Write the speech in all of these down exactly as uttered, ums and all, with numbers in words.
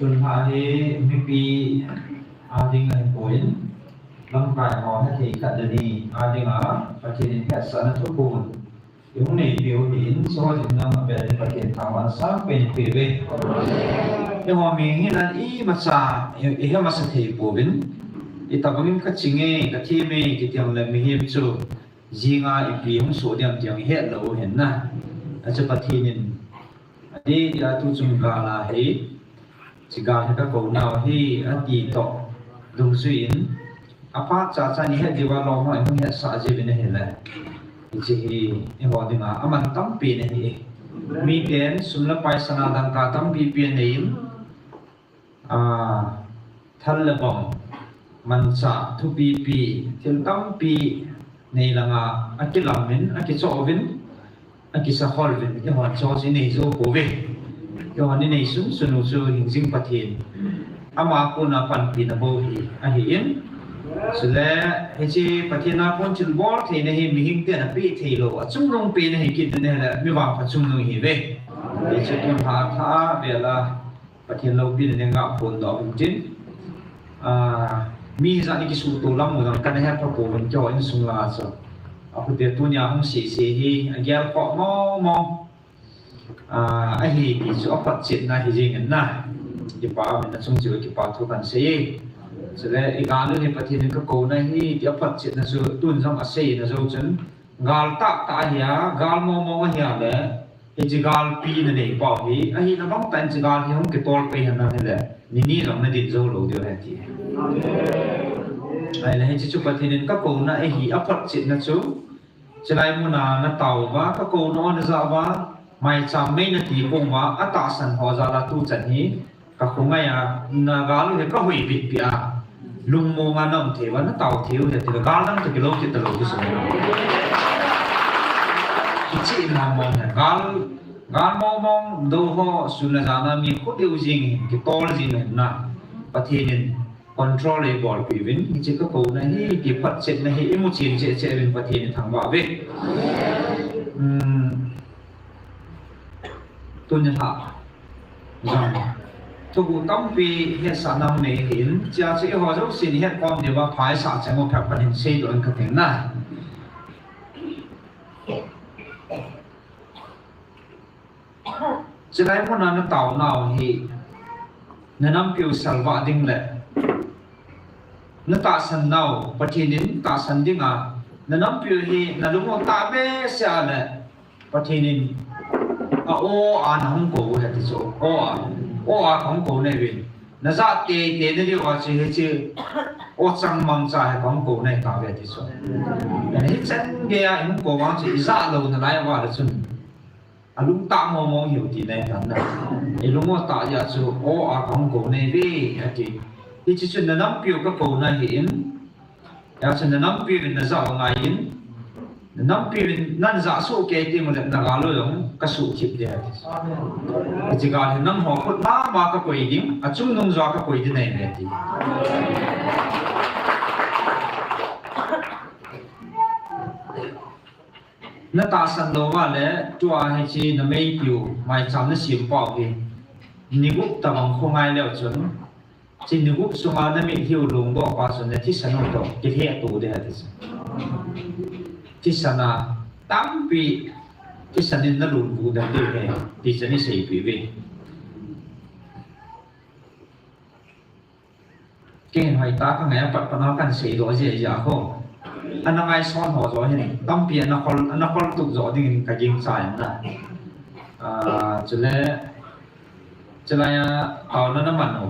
Tun lha hi mipi a ding ahi poi, lamkai ho hethei khat le ni a dinga Pathen in hetsahna thuphon i hung nei peh u ahin, hiche ho jing jong abel in Pathen thangvahna sangpen i pe uve. Eiho mi hi nan imacha i, i he masa thei pouvin, itobang in ka ching e, ka them e, kiti jongle mihem chu jinga ipi hung soh ding ham ti jong i het lou u ahin na. Achu Pathen in adeh dia tu chung gal a hi, hiche gal hi ka kou nau ahi, ati toh dungjui in, aphat cha cha in i het diu va lom ho i hung hetsah jiuvin ahile, hiche hi eiho dinga aman tampen ahi. Miten sum le pai sana dangka tampi pi anei in, a, thal le bom, manchah, thupipi, thil tampi nei langa akilam in, akichoh uvin, akisakhol uvin, eihon chu i nei jou pouve. Eihon i nei sunsun u chu hingjing Pathen ama kona panpina bou hi ahin, chule hiche Pathen a kon thilbol theina hi mihing ten apeh thei lou, achungnung pen ahi kit in ahile mi vangpha chungnung ihiuve. Hiche tun lha thah a vel a Pathen loupina nei ngah phondoh u hitin. A, mi hijat in kisuhto lam u jong kana hepha pouvin, keiho insung langa chu. Ahute tunia hung sese hi agel khoh mong mong, a, ahi ti chu aphotchetna hi jeng in na. Kipa umin, achung cheh uva kipa thu kahin sei e. Chule i gal u hi Pathen in ka kouna ahi ti aphotchetna chu tun jong asei na jou chun, gal tahtah ahia, gal mong mong ahia le, hiche galpi na nei pau hi, ahina bangtah in hiche gal hi hung kitol pei henlang hile, nini jong na din jou lou diu ahi ti. Ahile hiche chu Pathen in ka kouna ahi aphotchetna chu, chulai muna na tao uva, ka kouna o na ja uva, maicham mei na ti pong uva, atahsan ho jal a tuchan hi, ka khongai a, na gal u hi ka hoi bitpi a, lungmong a na um thei uva, na tao thei u ahi ti le, gal dang toh kilou kit talou kisei. Hiche in mong mong hi, gal, gal mong mong dou ho, sun le jan a mi kho deu jing hin, kitol jing hin na, Pathen in control eibolpeh uvin, hiche ka kouna ahi ti photchetna hi i mu chen cheh cheh uvin Pathen i thangvah uve. Um, tuni lha jong thuguh tampi hetsahna hung nei ahin, hichea chu eiho jousen i hetkhom diuva phaisah cheng u phabep khat hin seidoh in kati na. Chulai muna na taonau hi, na nampiu salvah ding le, na tahsannau, Pathen in tahsan dinga, na nampiu hi na lung u tah behseh a le, Pathen in a o a na hung kou u ahi ti chu, o a, o a kahung kou nahiuvin. Na jah teitei na diuva chu hiche o chang mangcha hi kahung kou nahi tauve ti chu. Hichan geiya i hung kou vang chu i jah lou nalai uva le chun, alung tah mong mong hiu ti nahi tan na. I lung u tah jeh a chu o a kahung kou nahiuve ati. Hiche chu na nampiu ka kouna ahin, hijeh chun na nampiuvin na jah u angaiyin, na nampiuvin nan jah soh kei teng uleh na gal u jong ka suhthip ding ahi. Hiche gal hi nangho khut mama ka koi ding, achungnung joh a ka koi ding ahi ati. Na tahsan lou uva le, tua hiche na meipiu maicham na sem pau hi, ni gup tabang khongai leu chun, hiche ni gup sunga na mitlhiu lungdoh pa chun na thisan u toh kilheh to ding ahi ti chu. Thisan a tampi, thisan in na lunggim ding ahi ti chu aseipeh uve. Kei hin hoitah a ka ngai a pat pat a kahin seidoh jeh jeh a kho, ana ngaison ho joh hin tampi ana khol, ana khol tup joh dingin ka gingcha in na. Ah, chule, chulai a taona na man u,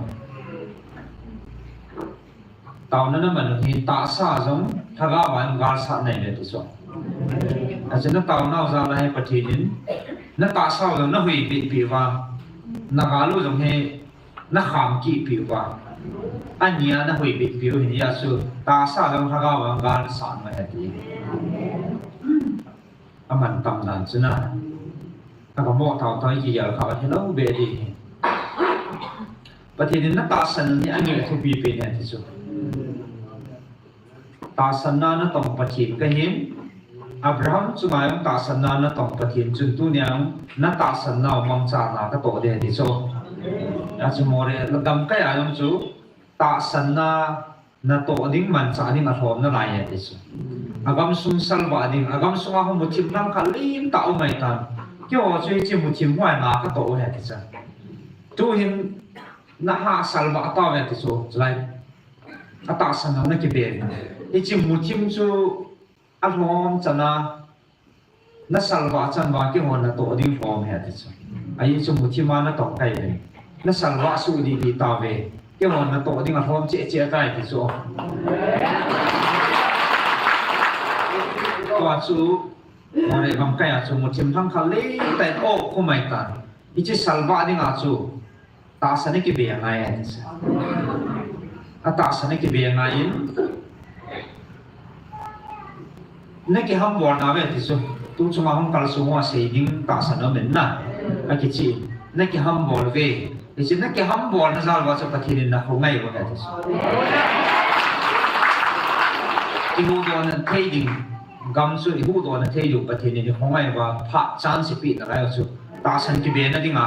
taona na man u hi tahsa jong lhagao a galsat nahiuve ti chu. Achu na taonau jal a hi Pathen in na tahsau jong na huibitpeh uva, na gal u jong hi na khamkitpeh uva, ania na huibitpeh u hin, hijeh chun tahsa jong lhagao a galsat nahi ati. Aman tam dan chu na, na kamo taotao kigel kha hilou beh ding hi. Pathen in na tahsan hi angeh thupi pen ahi ti chu. Tahsanna natong Pathen kahin, Abraham chunga jong tahsanna natong Pathen chun tunia jong na tahsannau mangchana katoh ding ahi ti chu. Achu Moreh gamkai a jong chu tahsanna natoh ding, manchah ding alhomna lai ahi ti chu. Agamsung salvah ding, agamsung a hung muthim langkhat limtah um ahitan. Keiho chu hiche muthim ho a na katoh u ahi ti chu. Tuhin nahah salvah tauve ti chu, chulai. Atahsan ho nakibe. Hiche muthim chu alhom chana, nasalvah chan uva keiho natoh ding lhom ahi ti chu. Ahi chu muthim a natong kai ve. Nasalvah suh didi tauve. Keiho natoh ding alhom cheh cheh tai ti chu. Tua chu, Moreh gamkai a chu muthim langkhat limtah in um ahitan. Hiche salvah dinga chu tahsa nakibe ngai ahi ti chu. Atahsa nakibe ngai in, nakihambol nauve ti chu. Tu chunga hung kalsong ho a sei ding tahsan aumin na, akichi. Nakihambol uve. Hiche nakihambolna jal uva chu Pathen in nakhongai uve ti chu. Ihuhdohna thei ding gam chu ihuhdohna thei diu Pathen in eihongai uva, phat chance eipeh nalai u chu tahsan kibena dinga.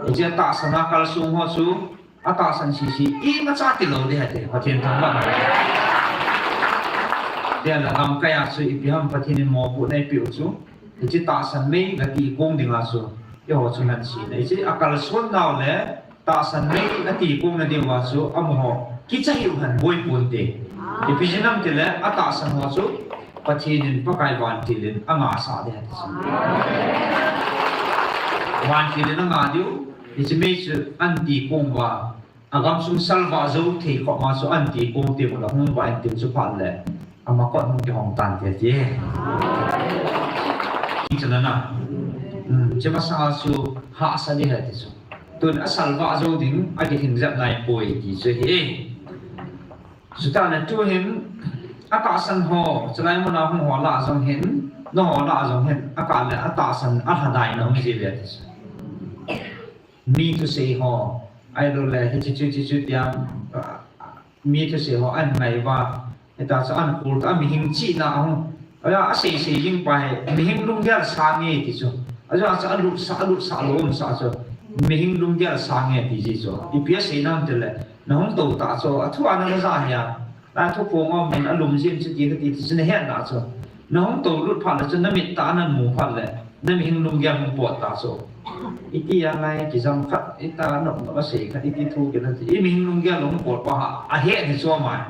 Hiche tahsan a kalsong ho chu atahsan sese imacha tilou ding ahi ti, Pathen thangvah. Tia la gamkai a chu ipi ham Pathen in mopohna eipeh u chu, hiche tahsan mei gati kong dinga chu keiho chu nansena. Hiche akalson nau le tahsan mei ati kong na diuva chu amaho kicha hiu hen, boi ponte. Ipi jeh ham itile atahsan ho chu Pathen in Pakai vantil in angahsah ding ahi ti chu. Vantil in angah diu, hiche mei chu anti kong uva, agamsung salvah jou thei khop ma chu anti kong teng ula hung vah in ti chu phat le, ama kot hung kihong tante ti. Ti chu na na. Hmm, hiche masanga chu hahsa ding ahi ti chu. Tun asalvah jou ding akithing jep naipoi ti chu ahi. Chutah le tuhin atahsan ho, chulai muna hung ho lah jong hin, nangho lah jong hin, akah le atahsan alhadaina um ji uve ti chu. Mi thusei ho, ahilouleh hiche chu, chu, chu tia, ah, mi thusei ho angai uva, hita chu ankul ta, mihing chihna ahung, aja asei sei jing pa hi, mihing lunggel sange ti chu. Aja chu alutsah, alutsah lou umsah chu, mihing lunggel sange ti ji chu. Ipi asei nam itile, nahung tou tah chu, athu a nana ja hi a. Athu phong a um in alum jin chu ti kati ti chu nahet na chu. Nahung tou lut phat le chu namit tah a namu phat le, namihing lunggel hung pot ta chu. Iti a ngai kijam khat, ita nop nop asei khat, iti thu kila ti. Imihing lunggel hung pot pa ha, ahet hi chu amai.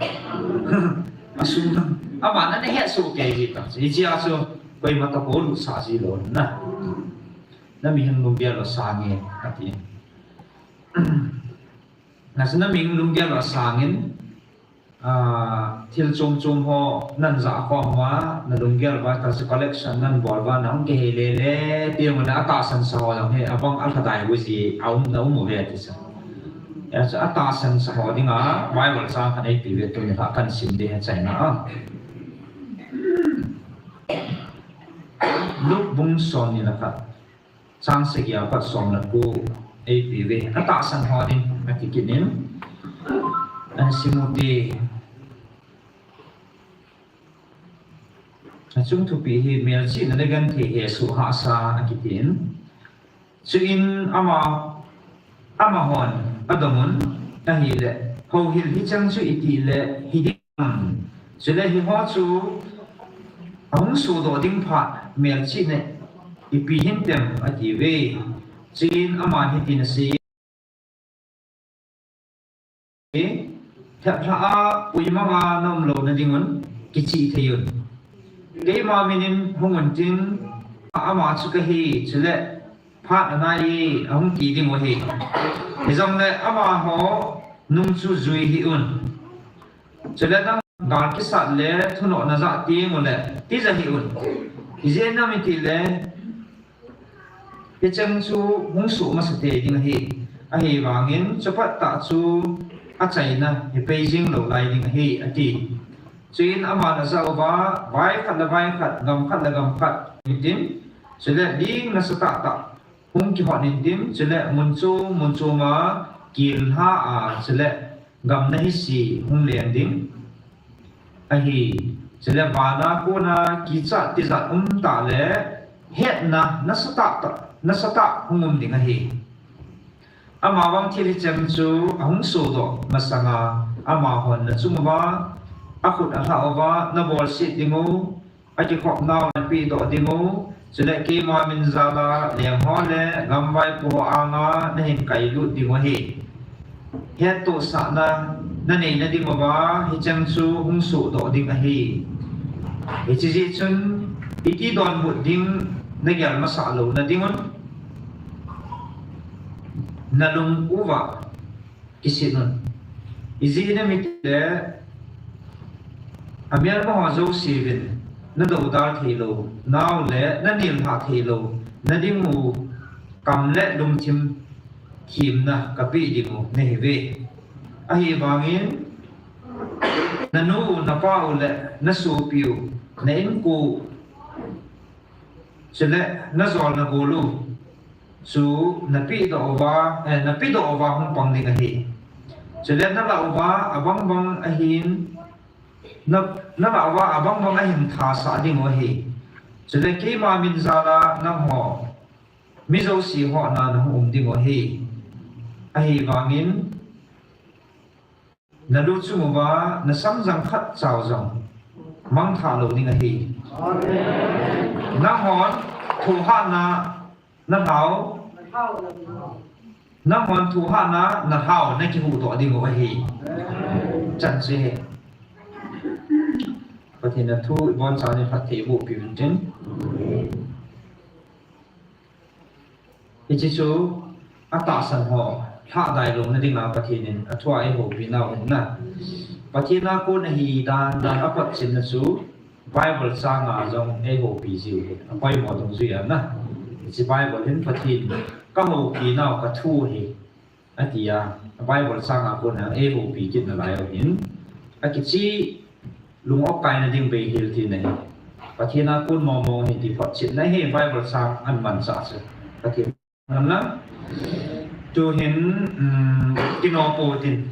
Asum, ama nana het soh kei ji ta chu. Hiche a chu, koima toh kou lutsah ji lou na. Namihing lunggel lo sange, ati. Nachu namihing lunggel lo sangin, ah, thil chom chom ho nan ja khom uva, nalunggel uva, tachu collection nan bol uva, nahung kihei le le, ti ule atahsan sa ho jong hi, abang alhadai u ji, aum, naum uve ti chu. Hijeh chun atahsan sa ho dinga, Bible chang khat eipe uve tuni la kasim ding ahi chaina a. Luke bung somni le khat. Chang sagi a pat som le ko eipe uve. Atahsan ho ding, ati kit in. Ana sim u hite. Achung thupi hi melchihna le genthei hesoh hahsa akitin. Chuin ama, amahon adong un ahile, houhil hicheng chu itih le hiding ham? Chule hiho chu ahung sodoh ding phat melchihna ipi hintem atiuve. Chuin aman hitin asei, Theplhah a puimang a naum louna dingun kichih thei un. Keima minin hung untin, ama chu kahi, chule phat anai e, ahung ti dingu ahi. Hijongle amaho nung chu jui hih un. Chule nang gal kisat le thunoh najah tengule tija hih un. Ijeh inem itile, hicheng chu hung soh masa tei ding ahi. Ahivangin chupat tah chu achaina hipei jing lou lai ding ahi, ati. Chuin aman ajah uva, vai khat le vai khat, gam khat le gam khat, intin, chule ding nasatah tah hung kihot intin, chule mun chom mun chom a kilha a, chule gam nahise hung leng ding ahi. Chule vana kona kichat tijat umtah le hetna nasatah tah, nasatah hung um ding ahi. Amavang thil hicheng chu ahung sodoh masanga, amahon nachung uva akhut alhah uva nabolset ding u, akikhopnau napehdoh ding u, chule keima min jal a lengho le gamvaipo ho anga nahin kailut ding u ahi. Hettohsahna naneina ding uva hicheng chu hung sodoh ding ahi. Hiche jeh chun iti donbut ding nagel masah louna dingun, nalung uva kisin un. Ijeh inem itile, amelmaho jouse uvin nadoudal theilou nau le nanelhah theilou nading u kam le lungthim themna kapeh ding u nahiuve. Ahivangin nanu u, napau le nasopiu, na inko u, chule najol nagol u chu napehdoh uva, eh, napedoh uva hung pang ding ahi. Chule nalah uva abangbang ahin, na, nalah uva abangbang ahin thasah ding u ahi. Chule keima min jal a nangho mi jouse hohna nahung um ding u ahi. Ahivangin nalu chung uva nasamjang khatcha jong mangthah lou ding ahi. Nanghon thohhatna nalhau, nanghon thohhatna nalhau nakihuhdoh ding u ahi. Chan chu ahi. Pathen in athu ibonchauvin phatthei eiboh piuvin tin. Hiche chu atahsan ho lhahdai louna dinga Pathen in athua eihoupi nau ahin na. Pathen a kon ahi dan dan aphotchetna chu Bible changa jong eihoupi jiu ahi. Apoimo dungjui ahi na. Hiche Bible hin Pathen kahoupi nau kathu ahi, ati a, Bible changa kon a eihoupi kit nalai u ahin. Akiche lung-op kaina ding beihel tina ahi. Pathen a kon mong mong ahi ti photchetna ahi, Bible chang amanchah chu. Pathen Ngamlang. Tuhin, um, kinopo tin.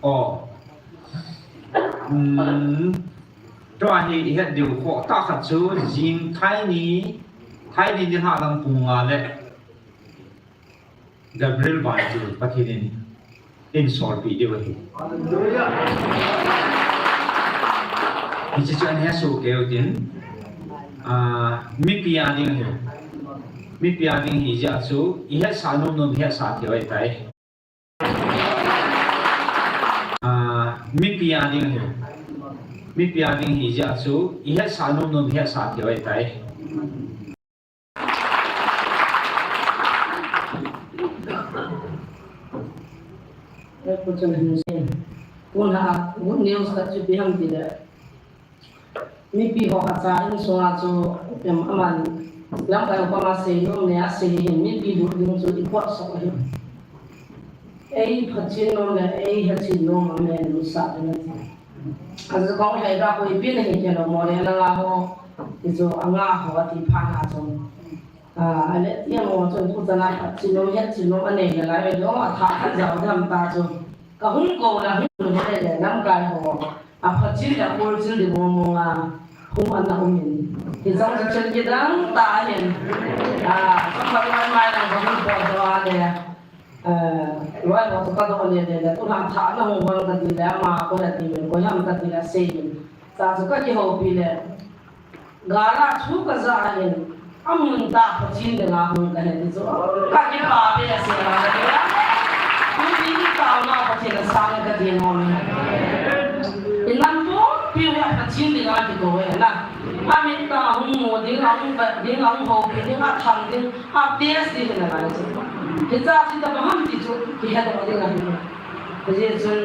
O. Um, tua hi ihet diu khoh tah khat chu jing thaini, thaini nilhah lang pung nga le Gabriel vang chu Pathen in eisolpeh diu ahi. Hiche chu ahesoh keiyu tin, ah, mipi a ding ahi. Mipi a ding ahi jeh a chu ihetsah nom nom ihetsah thei u ahitai. Ah, mipi a ding ahi. Mipi a ding ahi jeh a chu ihetsah nom nom ihetsah thei u ahitai. Tun a good news khat chu ipi ham tile, mipi ho khatcha insunga chu, em, aman lamkai ho koma seinom le asei hin mipi lut ding chu ipot soh ahi. Ei phatchet nom le ei hetchet nom amelhahsah ding ati. Achu kong hei ba koi ipi nahi kei lou mo le nanga ho, ti chu anga ho ati phat a chu. Ah, ale ti mo chu tu chana phatchet nom hetchet nom anei nalai ve lo, athah khat jao dam ta chu. Kahung kou la hung le le lamkai ho. Aphatchet le akolchil ding mong mong a hung ana um in. Hichang chu thil kidang tah ahin. Ah, chapang mai mai lang kahung pot doh a le. Eh, loi ho chu kadoh le le le, tu lang thah na hung hol kati le, ama koi ati min, koi ham kati le, sei min. Cha chu kakihoupi le. Gal a thu kaja in, amun tah Pathen dinga hung kahi ti chu. Kakipa behseh a. Tuni taona Pathen asang kati nom e. Inam pumpi uva Pathen dinga kikou e na. Amit tah hung mu ding, hung vet ding, hung houpi ding, athang ding, atest ding ahi nalai chu. Hiche chu itobang ham ti chu kihedoh ding ahi. Hijeh chun,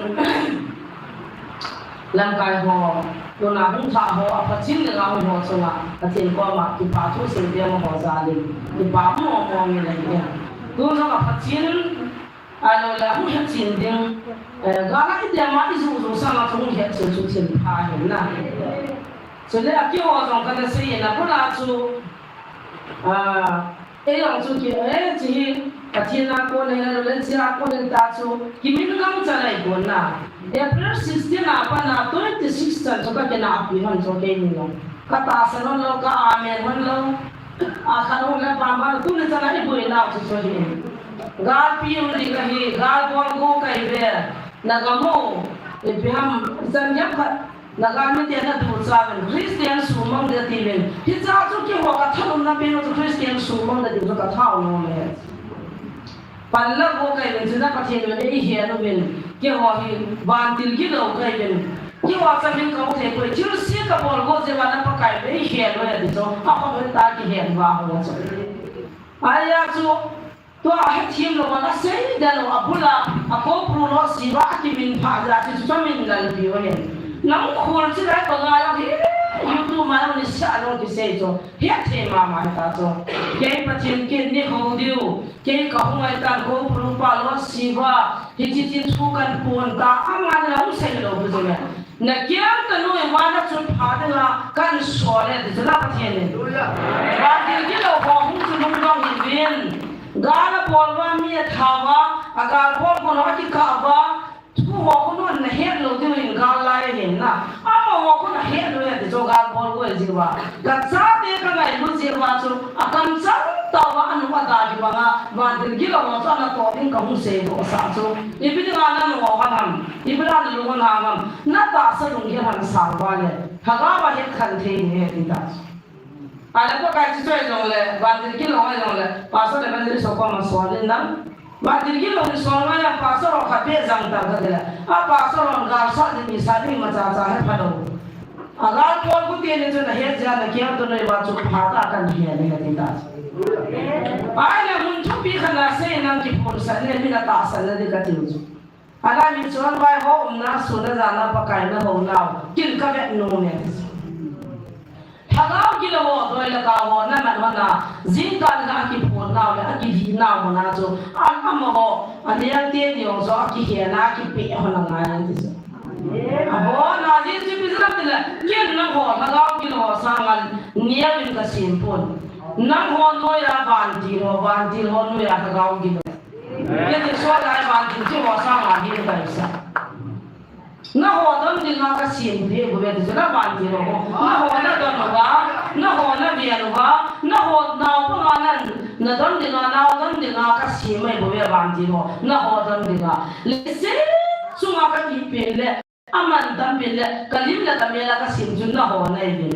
lamkai ho, tuna hung thah ho, aphatchet dinga hung ho chunga, Pathen koma kipa thu seibe amaho jal in, kipa mong mong in ahi. Tun jong aphatchet, ahilou le hung hetchen ding, eh, gal a itema ijuh juh sanga chu hung hetchen chu thil pha ahi na. Chule akiho jong kana sei in abul a chu, ah, Ei jong chu ki, eh, hiche hi Pathen a kon ahi, le hiche a kon ahi ta chu, kimin gangchan ahi pon na. April sixteen a pat a twenty-six chan chu kakinahpi hon chu keini jong. Katahsan hon lou, ka amen hon lou. Akhat hon le pam ba, tuni chan a iboinau chu chu hi. Galpi um ding ahi, gal bol go kahi ve. Na gam u, ipi ham, ichan gei khat, na gam mite na ducha uvin, Christian sumang ding ati uvin. Hiche chu keiho ka thalupna pen u chu Christian sumang ding chu ka tha u nom e. Pan la go kahi uvin, chuna Pathen in eihen uvin, keiho hi vantil gilou kahi uvin. Keiho chamin ka um thei poi, thilse ka bol go jeh uva na Pakai in eihen uve ati chu, akhut u ta kihen uva ho chu. Ahia chu, tua hethem lou a, asei dan u, abul a, a Koupru lossi uva akiminphah jeh a chu, chu min lalpi u ahin. Nang khol chi lai pa ngai lou hi, YouTube ma nang ni sa lou kisei chu. Hethem mama ta chu. Kei Pathen kin ni ho diu. Kei ka hung ai tan Koupru pa lossi uva. Hiche hiche thu kan pon ta. Ama nang sei lou bu chu le. Na kiang ka nui ma na chun pha dinga kan sol e ti chu na Pathen in. Vantil gilou ho hung chu lungdong hih uvin. Gal a bol uva mi a tha uva, a gal bol kon a kikah uva, thu ho kon na het lou diu in gal lai ahin na. Amaho kon na het lou e ti chu gal bol go jeh uva. Ka chate ka ngailut jeh uva chu, a kamchang tauva, anu ada kibanga, vantil gilou ho chu ana toh ding ka hung seidoh sah chu. Ipi dinga na nung u khat ham. Ipi dinga na lung u hang ham. Na tahsa lunggel hang sang uva le. Lhagao a het khen thei ding ahi ti ta. Ale Pakai chu chu ahi jongle, vantil gilou ahi jongle, pastor evangelist ho koma sol in lang. Vantil gilou in sol ngai a pastor ho khat beh jang ta ka ti le. A pastor hon gal sah ding mi sa ding ma cha cha he pha lou. A gal bol go teni chun ahet jeh a na kiang ka nui uva chu pha ta kan hi a ni ka ti ta. Ahile mun thupi khat na sei nang kiphonsah le mi na tahsan na di ka ti u chu. Alai mi chun vai ho umna, suna jana Pakai na ho nau. Kin ka vet nom e. Lhagao gilou ho, doi le kau ho, na man ho na, jingkah na kiphon nau le, akidih nau ho na chu, a, amaho, aneo teni ho chu, akihe na, akipeh ho na ngai ti chu. Abon a, Jesu Christa ti le, kin nangho, lhagao gilou ho, sanga, neo in ka sem pon. Nangho noi a vantil ho, vantil ho noi a lhagao gilou. Kei ti so lai vantil ti ho sanga hin kai sa. Nangho don dinga ka sem peh bou ve ti chu na vantil ho. Nangho na don uva, nangho na ven uva, nangho nao panga na, na don dinga, nao don dinga ka sem mai bou ve vantil ho. Nangho don dinga. Leiset chunga ka ti pen le. Aman dam pen le, ka lim le ka mel a ka sem chu nangho na hi ve.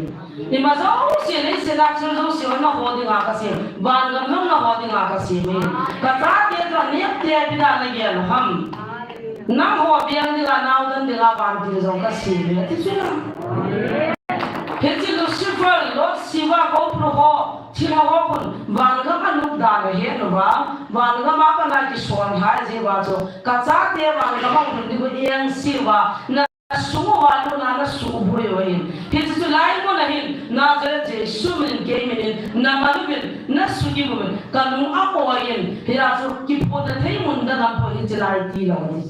Ima jouse, leiset a thil jouse nangho dinga ka sem. Van gam jong nangho dinga ka sem e. Ka chate chu anepte ipi dia na gel u ham. Nangho veng dinga, nao don dinga, vantil jong ka sem e. Ati chu na. Hiche Lucifer, Lord Shiva, Koupru ho, thilha ho khun, van gam a nop dan ahet uva, van gam a pat a kisol lhai jeh uva chu, ka chate van gam a hung lhun ding u engse uva, na suh uva luna, na suh boi u ahin. Hiche chu hilai mun a hin, Nazareth Jesu min in kei min in, na man uvin, na sugim uvin, ka nung a oi in, hia chu kiphonna thei mun dan a poi hiche lai ti lou ahi.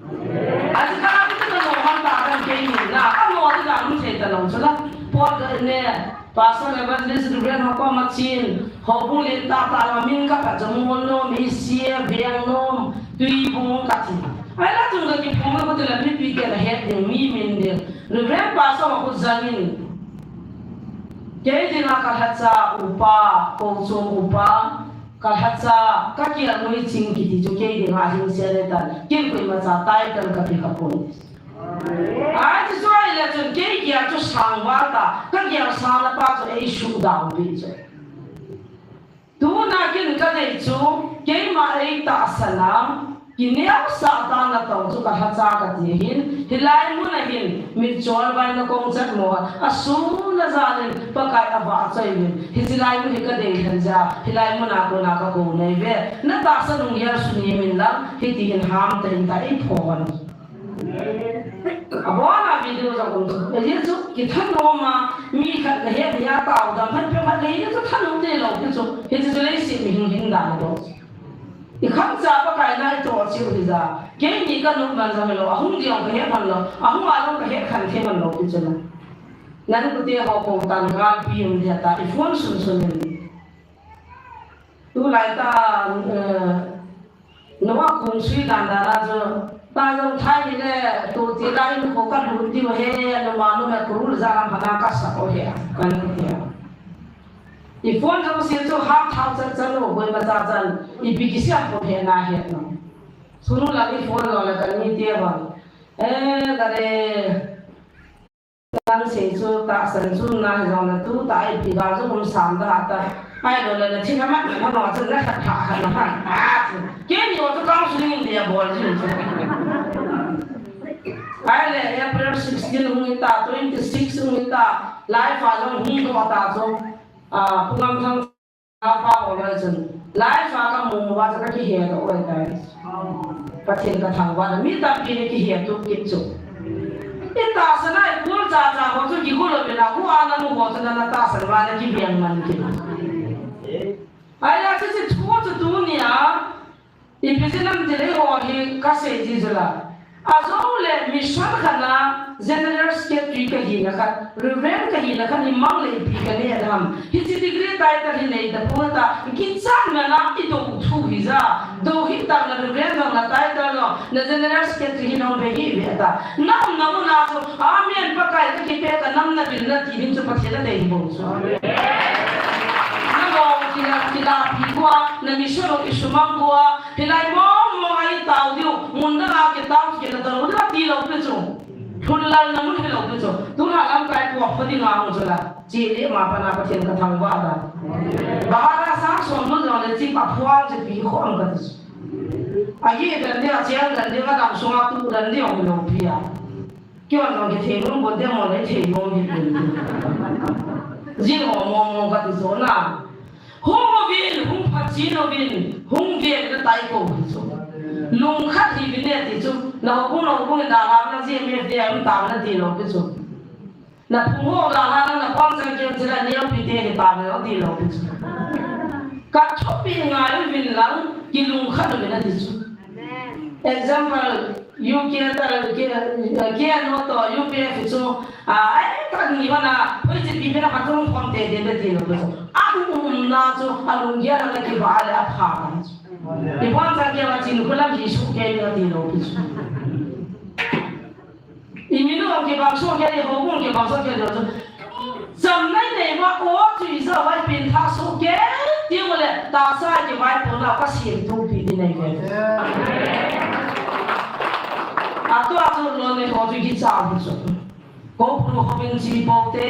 Achu kha a, ati na nom ham ta kan kei min na, a nom di na mun thei ta lou chu la. Pot ka ne, Pastor Evangelist Reverend ho koma chen, houbung len tah tah a min ka pha chu mol nom, isi a veng nom, tui bung ka ti. Ahila chun ka kiphong ko ti la mipi te la het ding, mi min ding. Reverend Pastor ho khu jang in. Kei dinga ka lhacha upa, kochom upa, ka lhacha, ka kial nui ching kiti chu kei dinga hing se le tan, kin koima cha title ka pe kha pon. Ahi chu chu ahile chun kei kial chu sang val ta, ka kial sang na pa chu ei suh down pi chu. Tuna kin ka dei chu, keima ei tahsan a, kineosah dan a tong chu ka lhacha ka ti ahin, hilai mun a hin, mitchol vai na kong chat mo, a sun a jan in, Pakai a vahchoi uvin, hiche lai mun hi ka dei lhen jeh a, hilai mun a kona ka kou nai ve, na tahsa nung hial sun hi min lang, hiti hin ham tah in ta ei pho hon. Abon a video jong um chu. Ajeh chu kithanom a, mi khat nahet nia tao dam khat pe khat nahi chu thanom te lou ti chu. Hiche chu leiset mihing hin dan a bou. I khangcha Pakai na i toh cheh u hi ja. Keini ka nop man jong hilou, ahung ding jong ka het man lou, ahung a jong ka het khen thei man lou ti chu na. Nang kute ho kou tan galpi um dia ta, i phone sun sun in. Tulai ta, eh, Noah kung sui dan dan a chu, ta jong thai ni le, tu ti la in ko ka lut diu he, numa nu me kurul ja lam hana ka sa o he, kan ti a. I phone jong si chu hap thau chan chan lo, boi ma cha chan. I bi ki siam ko he na he no. Sunu la i phone lo la kan ni te ba. Eh, ka re. Kan se chu ta san chu na he jong la tu ta i bi ga chu um sam da ta. Ai lo la na thi na ma na no chu na kha kha kha na ha. Ah, chu. Ke ni o chu counseling de bol ji chu. Ai le April sixteen hung ta, twenty-six hung ta. Live a jong hung do ta chu. Ah, pungam thang Apa ko lai chun. Live a ka mu mu va chu ka kihe doh oi tai. Pathen ka thangvah a mi tampi ni kihe tup kit chu. I tahsan a i kul cha cha ho chu kigul lo pina ku a na mu ho chu na na tahsan va na kiveng man kit. Ai la chu chu thu chu tunia. Ipi jeh ham ti le ho hi ka sei ji chu la. Ajou le mission khat a General Secretary ka hina khat, Reverend ka hina khat i mang le ipi ka ne a ham. Hiche degree title hi nei ta poi ta, kichat na na i do thu hi ja. Do hi ta na Reverend na title lo, na General Secretary hi nong be hi ve ta. Na um na mu na chu, amen Pakai ka kipe ka nam na bil na ti ding chu Pathen a dei bou chu. Na mo ki na ki na pi kwa, na mission ki sumang kwa, Hilai mong mong a i tao diu, mun dang a kitao kit na tao diu, ti lou pi chu. Thun lal na mun hi lou pi chu. Tu na lamkai puak pha ding a hung chu la. Chi le ma pa na Pathen ka thangvah a. Bahar a sang som mun jong le chi pa phual chi pi khom ka ti chu. A ye dan dia chiang dan dia ka dam sung a tu dan dia hung lou pi a. Kei jong kithei nom bon te mo le thei nom hi pun. Jin ho mong mong kati chu na. Hung uvin, hung phat chin uvin, hung ve na tai ko hi chu. Lungkhat hi vin e ti chu. Na houbung, na houbung in dalha na G M F D M ta na ti lou pi chu. Na phung ho dalha na, na pang chang kem chila neo pi te hi ta na ti lou pi chu. Ka thupi ngai uvin lang, kilungkhat uvin a ti chu. Example, U K ta, U K, U K no to, U P F chu, a, ai, ta ni ba na, hoi chi pi na ka tung khom te te te ti lo chu. A ku um na chu, a lung ya na ki ba le a pha na chu. I pon sa ke ba chin khu lam hi su ke ni ti lo chu. I mi no ke ba so ke ni ho ko ke ba so ke lo chu. Cham nai nei ma ko chu i sa vai pin tha su ke ti mo le ta sa ke vai pon na ka sim tu pi di nei ve. A tu a tu lo nei ho tu ki cha bu chu. Ko pru ho bin chi po te,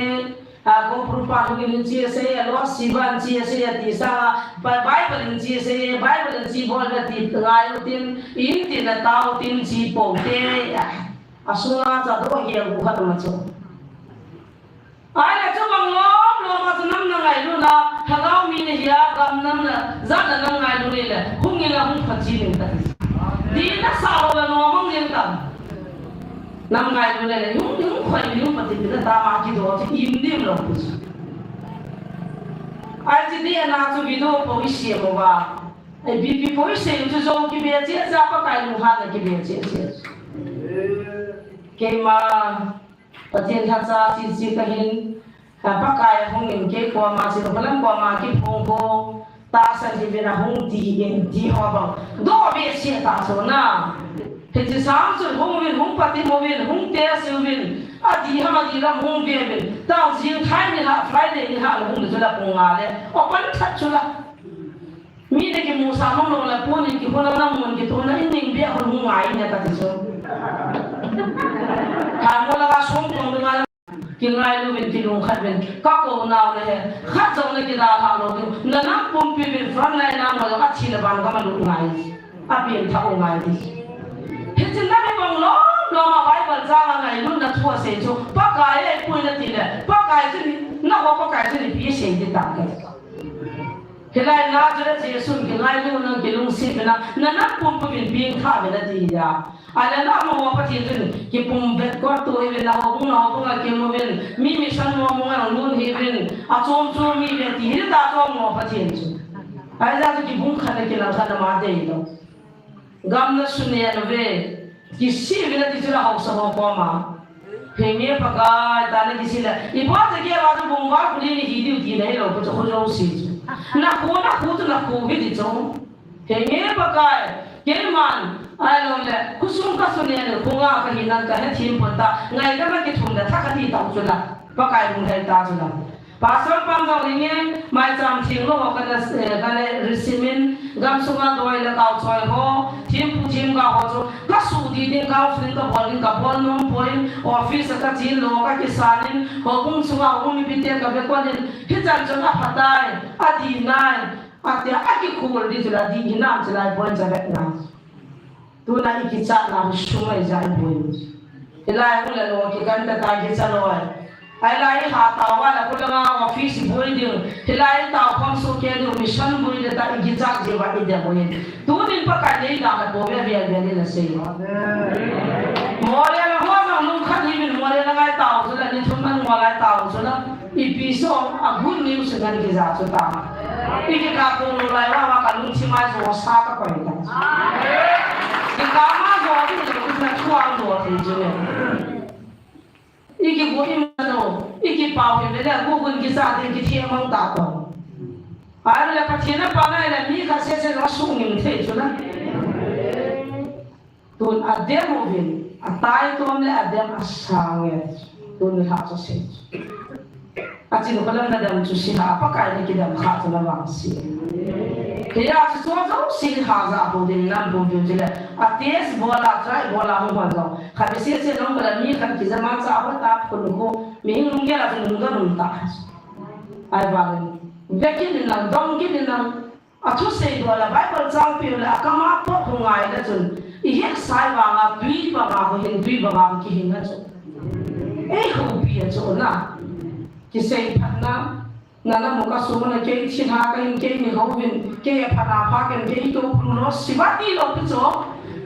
a ko pru pa ho bin chi se ya lo si ban chi se ya ti sa, Bi-, Bible in chi se, Bible in chi bol ga ti ngai u tin, in tin na tao tin chi po te. A sunga cha do he bu khat ma chu. Ai le chu bang lom lom a chu nam na ngailutna, lhagao mi na hi a, gam nam na, jat na nam ngailu le le, hung in la hung phat chi ning ta. Di na sa ho la no mang ning ta. Nam ngailu le le, hung, hung khoi mi hung phat chi na ta ma ki do chi im dim lo pu chu. Ai chi di na chu video po i se mo ba. Ai bi bi po i se chu jo ki be che cha Pakai lunghan na ki be che che. Keima Pathen lhacha chi chi ka hin, a, Pakai hung in kei koma, chi phalam koma kiphong ko, tahsan hi vin a hung ti in ti ho bang. Do be se ta chu na. Hiche sang chu hung uvin, hung pati mo uvin, hung te si uvin. A di ham a di lam hung ve uvin. Tao jing thai ni ha, Friday ni ha, hung chu la pung nga le. O pan that chu la. Mi te kimu sa mong lou la pu ni kihon na mun kituna in ning bia hon hung ngai ne ka ti chu. Ka mo la ka song kong nga kingai lu vin kilungkhat vin ka ko nau le he. Khat jong le kidalha lou diu. Na nam pumpi vin front line na mo la ka thi le ban ka ma lu ngai. A pin tha u ngai ti. Hiche na mi bang lom lom a Bible chang a ngailutna thu a sei chu. Pakai e pui na ti le. Pakai chu ni, na ho Pakai chu ni pi sei ti ta ke. Hilai na chu le Jesu kingailu na kilungset na, na nam pumpi vin ping tha vin a ti a. A le na mo Pathen chun kipum vet ko tu hi vin na ho bung na ho bung a kimu vin, mi mission mo mo a lun hi vin, a chom chom mi vin ti hi ta chom mo Pathen chu. Ai ja chu kibung khat na kilang khat na ma dei lo. Gam na sune na ve. Kisi vin a ti chu la hausa ho koma. Henge Pakai ta na kisi le. I pa te ke ba tu bung ba kuli ni hi diu ti na hi lo ko chu khu jo si chu. Na khu na khu tu na khu hi ti chu. Henge Pakai. Keiman. Ai lo le. Khusung ka sune le khu nga ka hi nan ka he thim pon ta. Ngai ka na ki thum da tha ka ti ta chu la. Pakai bung hai ta chu la. Pastor pa jong ingen, maicham theng lou ho kana, eh, kana receive in, gamsunga doi le kau choi ho, thempu themgao ho chu, ka su di ding, counseling ka bol ding, ka bol nom poi, office a ka chin lou, ka kisan in, houbung sunga houbung mipite ka vekon in, hichan chun aphatai, adih nai, atia, akikhol di chu la, dih hinam chu la, poi cha vet nai. Tuna i kichat na hu sung ai ja i boi. Hilai hu le lo ki kan ta ta kicha loi. Ai lai i ha tao va la khu la nga office boi ding. Hilai i tao khom su ke ding mission boi de ta i kichat je va i de boi. Tunin Pakai nei da ka to ve ve ve ni la sei. Mo le la ho na nung khan hi min mo le la ngai tao chu la ni thum man mo lai tao chu la. Ipi so a good news ngan kija chu ta. I kikap tong lou lai uva, uva ka lungthim a jo sa ka pai ta. Kikap ma jo ding le, na thuang jo thei chu le. I kigo i ma no, i kipao hi le, gu gun kija ding kithem mang ta to. Ai le Pathen a pa na le mi khat sese lo sung ning thei chu na. Tun adem uvin, ataitom le adem asang e. Tun nilhah chu sei. Achin kholam nadam chu sei a, Pakai na kidam kha chu navangse. Hiya chu chu chu sei ha ja pu din nam pu pu chu le. A test bola, try bola hung hon jong. Khat sese nong kala mi khat kija mang cha ho ta phun ko. Mihing lunggel a chu nung ga nung ta. Ai vang. Vekin nang, dong kin nang. Athusei doh la Bible chang piu le akama pot khu ngai le chun, i het sai vanga tui banga khu hin tui banga khu kihin na chu. Ei houpi a chu na. Kisei phat na, na na mo ka sung na kei thi ha ka hin kei ni houvin, kei a phat na pha ken kei to pru lo siva ti lo pi chu.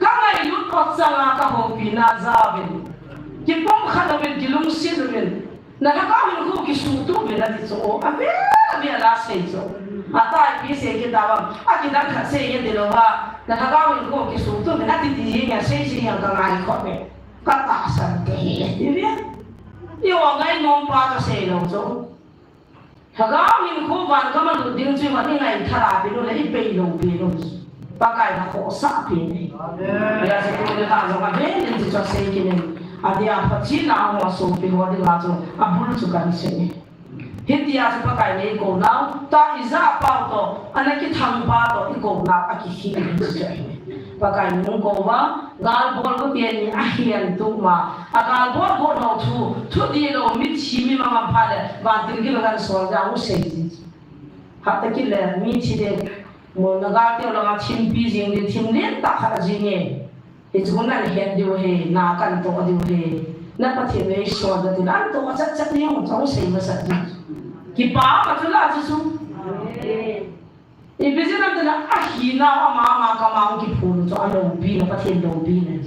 Ka ngailut ot changa ka houpi na jauvin. Kipom khat uvin, kilungset uvin. Na lhagao hinkho kisuhtup uvin ati chu, avel avel a sei chu. Ataipi sei kit tavang, akidang khat sei nge ti louva. Na lhagao hinkho kisuhtup uvin ati ti jeng a sei sei jeng ka ngai khop e. Ka tahsan te hi ti ve. I o ngai nom pa chu sei lou chu. Lhagao hinkho van gam a lut ding chu i van i ngai thara pi nu le i pei lou pi nu. Pakai na khohsah pi ni. Amen. Hijeh a chu tuni kha jong avel in chu sei kit in. Adia Pathen a hung sopi ho dinga chu abul chu kan sei. Hitia chu Pakai nei kou nau, ta ija pau toh, ana kithang pa toh, i kou nau, akikhel in chu chu. Pakai nung kou va, Gal bol ko ti ni ahian tu ma. A gal bol ko no thu, thu di lo mi thi mi ma ma pha le, ba tin ki lo kan sol ja u sei ti. Ha ta ki le mi thi de, mo na ga ti lo ga thim pi jing de, thim len ta kha jing e. Hi chu na le het diu he, na kan to diu he. Na Pathen nei sol da ti an to chat chat ni u chong sei ma sa ti. Kipa ma chu la chu chu. Amen. Ipi jeh ham itile ahinau ama ama kama hung kiphong chu aloupina, Pathen loupina.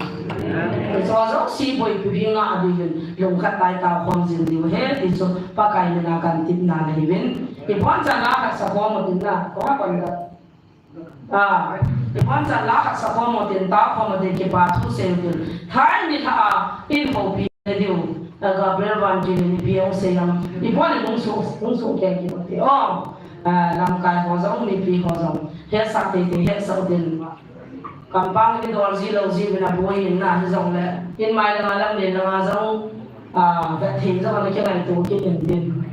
Hiche jouse boipi hi ngah diuvin, lungkhat tah a tao khom jing diu ahi, ti chu Pakai mina kan tipna ahiuvin. Iboncha la khat sa khom u tin na, koi a kon da. Ah, iboncha la khat sa khom u tin, tao khom u tin, kipa thu sei u tin. Thai nilhah a, in houpi diu, a Gabriel Vantil in ipi ahung sei ham. Ibon in hung suh, hung suh kei kit u te. Oh, ah, lamkai ho jong, mipi ho jong. Hetsah teitei, hetsah u tin. Kampang in dol ji lou ji uvin aboi in na hijongle. In mai langa lam le langa jong, ah, vet thei jong ana kingaito kit in tin.